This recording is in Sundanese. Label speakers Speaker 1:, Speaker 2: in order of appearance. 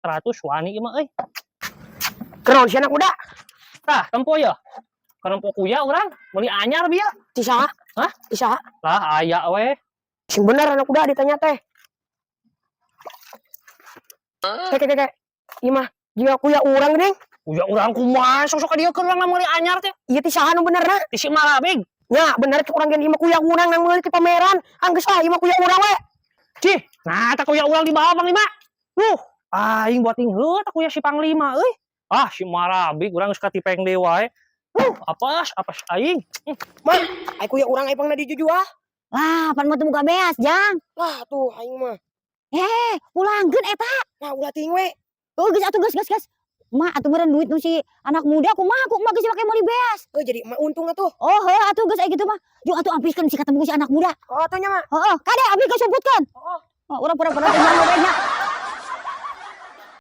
Speaker 1: 100 wani ieu mah euy.
Speaker 2: Kunaon si anak muda?
Speaker 1: Tah, tempo ya. Tempo kuya urang meuli anyar bieu.
Speaker 2: Ti saha?
Speaker 1: Hah?
Speaker 2: Ti saha?
Speaker 1: Lah, aya we.
Speaker 2: Sing bener, anak muda, ditanya teh. Kek kek kek. Ieu mah jiga kuya urang geuning.
Speaker 1: Kuya urang kumaha sok-sok ka dieu keur urang meuli anyar teh?
Speaker 2: Ieu ti saha nu benerna?
Speaker 1: Ti si Marabig.
Speaker 2: Nya bener cek urang ge, ieu mah kuya urang nang meuli ti pameran. Anggeus ah, ieu mah kuya urang we.
Speaker 1: Cih, nah tah kuya urang dibawa Panglima. Aing buating heuh tah kuya si Panglima euy. Ah, si Marabig urang geus katipeng deui wae. Apas apas aing.
Speaker 2: Mah, ai kuya urang ai pangna dijujuah.
Speaker 3: Lah, pan mah teu boga beas, Jang.
Speaker 2: Lah tuh aing mah.
Speaker 3: Eh, pulangkeun eta.
Speaker 2: Nah, ulah teuing we.
Speaker 3: Oh, geus atuh, geus geus geus. Mak atuh meureun duit nu si anak muda kumaha ku emak geus dipake meuli beas.
Speaker 2: Oh, jadi emak untung atuh.
Speaker 3: Oh, heuh atuh, geus aya kitu mah. Jung atuh, ampiskeun si ketemu si anak muda.
Speaker 2: Oh, atuh nya mah.
Speaker 3: Heeh, kade abi kasumputkeun.
Speaker 2: Oh.
Speaker 3: Oh, urang pura-pura teu nyaho we nya.